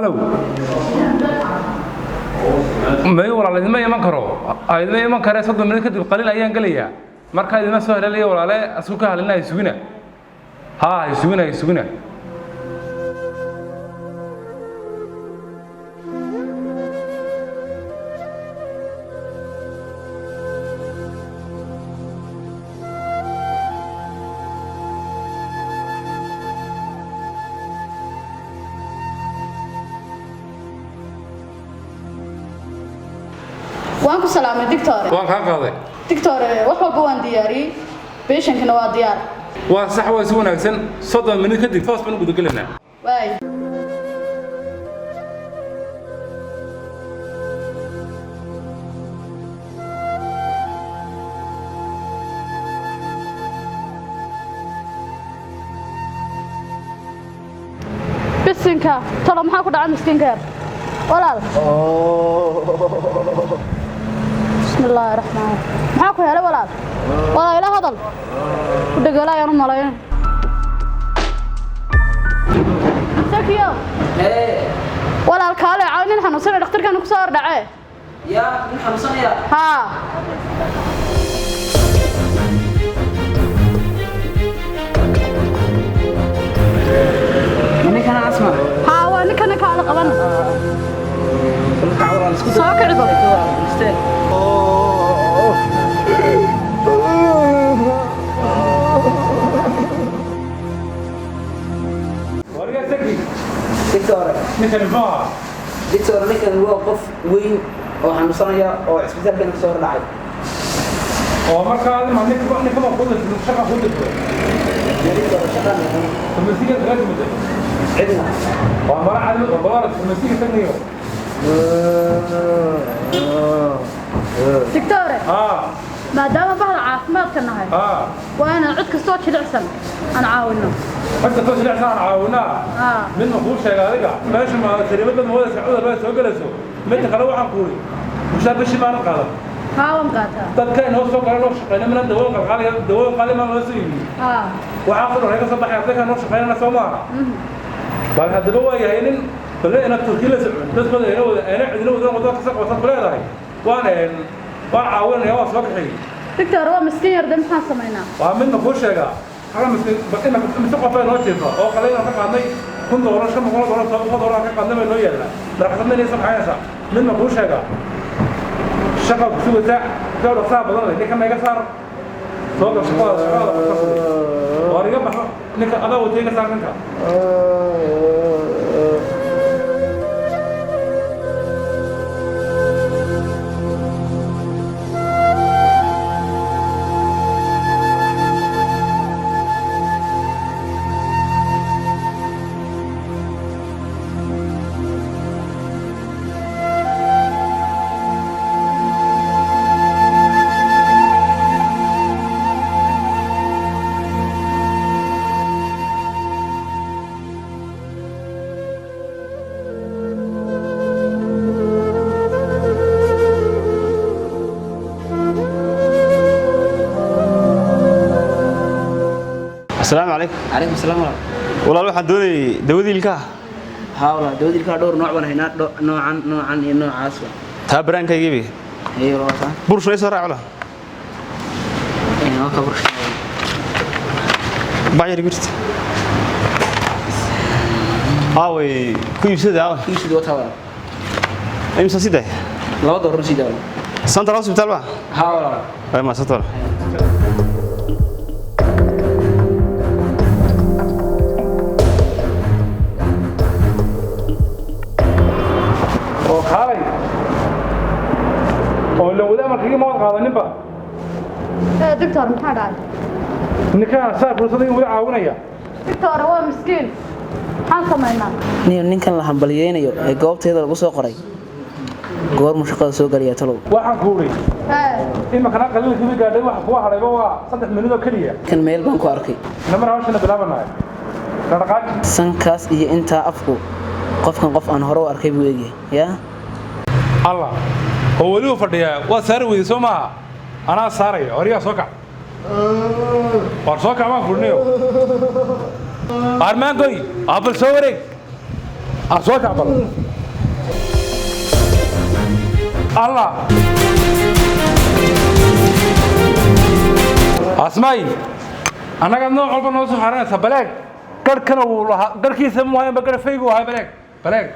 Halow, may walaal, idinma iman karo, idinma iman kare. 30 minute kadib qalin ayaan gelayaa. Markaa idinma soo helelaya walaale, asku ka halina, hay sugina, ha hay sugina, hay sugina. Waan ku salaamay, doctor. Waan kaa qaaday. Doctor, wax walba waan diyaariyey, patientkana waa diyaar. Waa sax, waa si wanaagsan. 30 minute kadib toos baan u gudagelaynaa. Waay. Bisinka, talo maxaa ku dhacay miskiinka yar? Walaal, bismi illaahi raxmaan, maxaa ku helay walaal? Walaal, ila hadal. Ku dhegala ayaan u malayn. Sakiyo, walaal, kaale caaw, nin xanuunsanay dhakhtarkan ku soo hordhacee. Yaa nin xanuunsanaya? Haa. Ninkana Asma? Haa, waa ninkana, kaale qabana. Soo kici bal. Istaag. Wariga Saki. Doctor. Ninkani muxuu ahaa? Doctor, ninkan waa qof weyn oo xanuunsanaya oo cisbitaalkan kasoo hordhacay. Oo markaa adima ninka ma ku dirto shaqa ku dirto? Doctor, shaqaan. Farmasiga kaga timida? Cidna. Waa mara cadi waa mara farmasiga tagnayo. Doctor, haa. Maadaama bahda caafimaadka nahay, waa inaan cid kastoo jilicsan aan caawino. Xogta soo jilicsan aan caawinaa. Haa. Mid ma kuu sheega adiga, meesha ma sariibad baad moodaysa, cudur baa soo gelayso. Midda kale, waxaan kuuri mushaar bishii maanan qaadan? Haa, waan qaataa. Dadka inoo soo gala noo shaqeyna mina dawooyin qalqaaliya, dawooyin qaali maa noo soo iibiyey? Haa. Waxaa ku dhan ka soo baxay dadka noo shaqeynana, soo maaha? Bal haddaba waa yahay nin balle inaad turki la socon dadkooda ayna wada ayna cidina wadan wadada ka soo qabataad ku leedahay. Waan caawinaya, waan soo kaxeeyey. Doctor, waa miskiin yar de, maxaan samaynaa? Waa midna kuu sheegaa xaga miskiin mise qof baa noo jiifa oo qalayn ka qaadnay $1000, $500, $700 ka qaadnay bay noo yaallaa marxasadna inay soo kaxaynaysaa. Midna kuu sheegaa, shaqa ku sugaysa kaa dhaqsaha badan leh, ninka iga saar, soo gal shaqada, shaqada qabta, waar iga baxo ninka adaa watay, iga saar ninka. Asalaamu calaykum. Calaykum salaam walaal. Walaal, waxaan doonayay dawadii ilkaha. Haa walaal, dawada ilkaha dhowr nooc baan haynaa, noocan, noocan iyo noocaasba. Taa baraankaygiibi. Haye walaal, taa. Burush soo raac walaal. Waa ka burush. Bacyar birta aaway, ku iibsada aaway. Iibsida wataa walaal. Imsa sidee? $2 sii daa walaal. Central Hospital ba? Haa walaal. Ay ma walaal. Oo kaalay oo la wada amarkayga ma wad qaadaninba. Doctor, maxaa dhacay? Ninkaan saa fursada in wada caawinaya. Doctor, waa miskiin, maxaan samaynaa? Ninkan la hambalyeynayo ee goobteeda lagu soo qoray goormuu shaqada soo galayaa talow? Waxaan ku uri imakana qaliilkii gaadhay, waxa kuwa hadhayba waa 3 minute oo keliya. Kan meel baan ku arkay. Namar hawshana bilaabanahay dhaqdhaqaaj. Sankaas iyo intaa afku, qofkan qof aan hore u arkay buu egyahay yaa. Allah, oo weli uu fadhiyaa, waa saari weyday, soo maaha? Anaa saaraya, horiyaa soo kac, war soo kac baan furniyo, armaangoy abal soo wareeg. Ah, soo kac bal. Allah Asmaay, annaga nooc walba noo soo xaranaysa. Baleeg, garhkana wuu lahaa, garhkiisa muhayanba garh faygu ahaa. Baleeg, baleeg,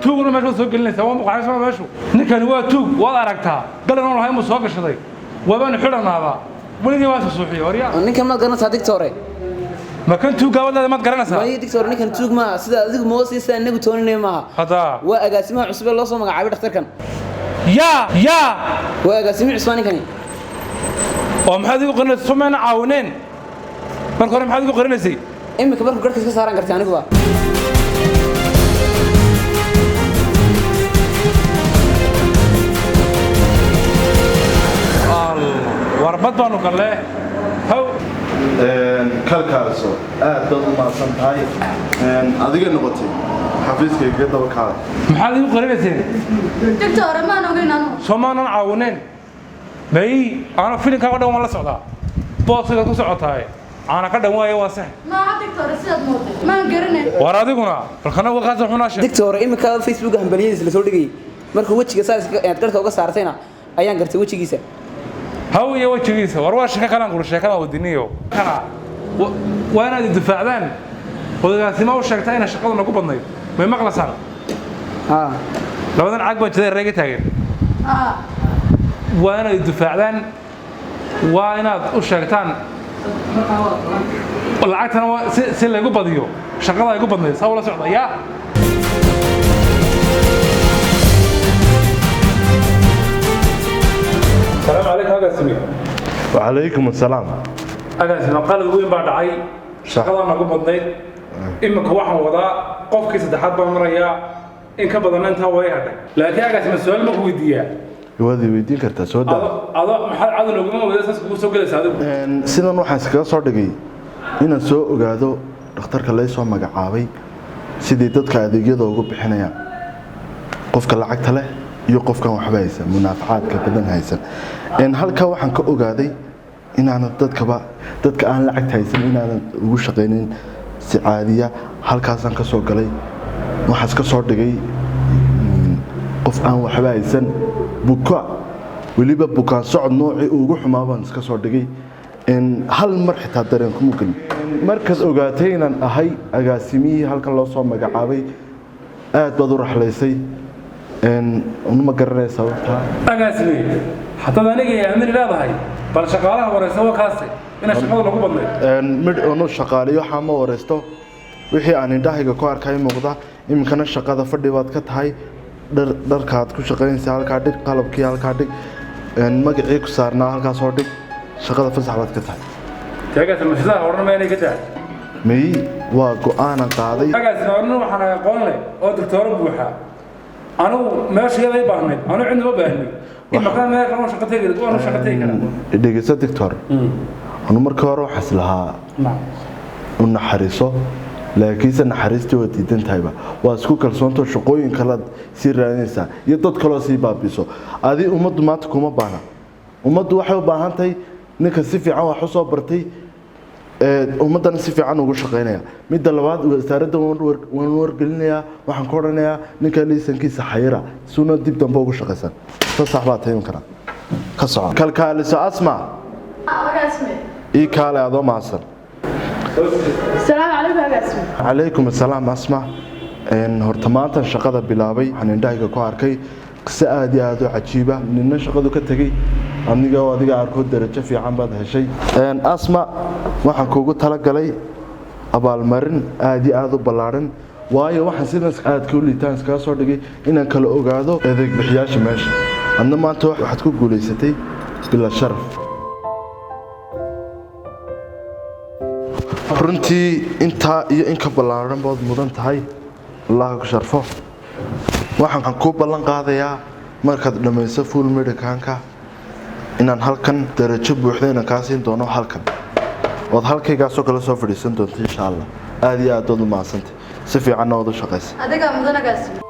tuugna meesha soo gelinaysa waa muqaxaysa meeshu. Ninkani waa tuug, waad aragtaa, galan oon lahayn buu soo gashaday. Waabaan xidhanaaba weligii waa susuuxiye waryaa. Ninkan maad garanaysaa, doctore? Ma kan tuug gaabadleeda maad garanaysaa? May, doctor, ninkan tuug maaha sida adigu moosaysa, inagu tooninay maaha. Hadda Waa agaasimaha cusub ee loo soo magacaabay dhakhtarkan. Yaa yaa? Waa agaasimihi cusbaa ninkani. Oo maxaad igu qarinaysa? Soo mayna caawineen marka hore? Maxaad igu qarinaysay? Iminka markuu garhka iska saaran kartay aniguba. Warbad baanu gallee haw. Kalkaaliso, aad baad u mahadsan tahay. Adiga noqotay xafiiskayga daba kaalay. Maxaad igu qarinayseen? Doctor, maan ogeyn anugu. Soo maanan caawineen? May, aana filinkaa o dhan waan la socdaa, booskaga ku socotaaye caana ka dhan waaye, waa sax. Maaha doctor sidaad mooday, maan garanayn. War adiguna balkana wakaasa xunaa sheeg. Doctor, iminka Facebook hambaliyadiisa lasoo dhigayay, markuu wejiga saa garhka uga saartayna ayaan gartay wejigiisa. Haw iyo wejigiisa. War waa sheeko kalaan kula sheekada wadiniyo kana waa inaad idifaacdaan. Odagaasimo u sheegtaa inay shaqadu nagu badnayd. May maqlasaan? Haa. Labadan caag baa jida reega taagan. Aa. Waa inaad idifaacdaan, waa inaad u sheegtaan lacagtana waa si laygu badiyo, shaqada ay gu badnayd saa ula socda yaa. Salaamu calaykum, agaasimi. Wacalaykum assalaam. Agaasima, qalad weyn baa dhacay, shaqadaa nagu badnayd. Iminka waxaan wadaa qofkii saddexaad baan marayaa, in ka badanna intaa way hadhay. Laakiin agaasima, su-aal ma ku weydiiyaa? Waad i weydiin kartaa, soo daa. Ado maxaad cadow noguma wada saas kugu soo gelaysa adigu? Sidan waxaan iskaga soo dhigay inaan soo ogaado dhakhtarka lay soo magacaabay sidii dadka adeegyada ugu bixinayaan, qofka lacagta leh iyo qofkan waxba haysan, munaafacaadka badan haysan. Halkaa waxaan ka ogaaday inaanan dadkaba, dadka aan lacagta haysan, inaanan ugu shaqaynin si caadiya. Halkaasaan ka soo galay, waxaan iska soo dhigay qof aan waxba haysan, buka, weliba bukaan socod noocii ugu xumaa baan iska soo dhigay. Hal mar xitaa dareen kuma gelin. Markaad ogaatay inaan ahay agaasimihii halkan loo soo magacaabay, aad baad u raxlaysay. Uma garanaya sababtaa. Agaasime, haddaad aniga iyo aamini leedahay, bal shaqaalaha wareysa, waa kaase inay shaqada nagu badnayd. Midh unu shaqaaliyo waxaa ma wareysto, wixii aan indhahayga ku arkay muuqda. Iminkana shaqada fadhi baad ka tahay, dharkaad ku shaqaynaysa halkaa dhig, qalabkii halkaa dhig, magacii ku saarnaa halkaa soo dhig, shaqada fasax baad ka tahay. Agaasime, sidaa odhan ma inay ka tahay? May, waa go-aanan qaaday. Agaasime, orna waxaan aqoon leh oo doctooro buuxa. Anigu meesha yaday baahnayd, anigu cidna ma baahni. Imaka meel kale shaqo tegi, waanu shaqo tegi karaa. Dhegeyso doctor, anu markii hore waxaas lahaa u naxariiso, laakiinse naxariistii waa diidan tahayba, waa isku kalsoontoo shaqooyin kalaad sii raadinaysaa iyo dad kaloo sii baabiso. Adi ummaddu maanta kuma baahna. Ummaddu waxay u baahan tahay ninka si fiican wax u soo bartay ee ummaddana si fiican ugu shaqaynaya. Midda labaad, wasaaradda waan wargelinayaa, waxaan ku odhanayaa ninka liisankiisa xayira suuna dib dambe ugu shaqaysan. Fasax baa tahay iminkana, ka soco. Kalkaaliso Asma. Agaasime. Ii kaale, adoo mahadsan. Asalaamu calaykum, agaasime. Calaykum assalaam, Asma. Horta maantan shaqada bilaabay waxaan indhahayga ku arkay qiso aad iyo aad u cajiiba. Nina shaqadu ka tegey, aniga oo adiga arkood darajo fiican baad heshay. Asma, waxaan kuugu talagalay abaalmarin aad iyo aad u ballaaran, waayo waxaan sidan aadka u liitaan iskaga soo dhigay inaan kala ogaado adeeg bixiyaasha meesha. Adna maanta waxaad ku guulaysatay bila sharaf. Runtii intaa iyo in ka ballaaran baad mudan tahay, Allah ku sharfo. Waxaan kuu ballan qaadayaa markaad dhammayso full medicanka inaan halkan darajo buuxda inaan kaa siin doono halkan, ood halkaygaasoo kale soo fadhiisan doonto insha Allah. Aad iyo aad baad u mahadsantay, si fiicanna waad u shaqaysa. Adigaa mudan, agaasime.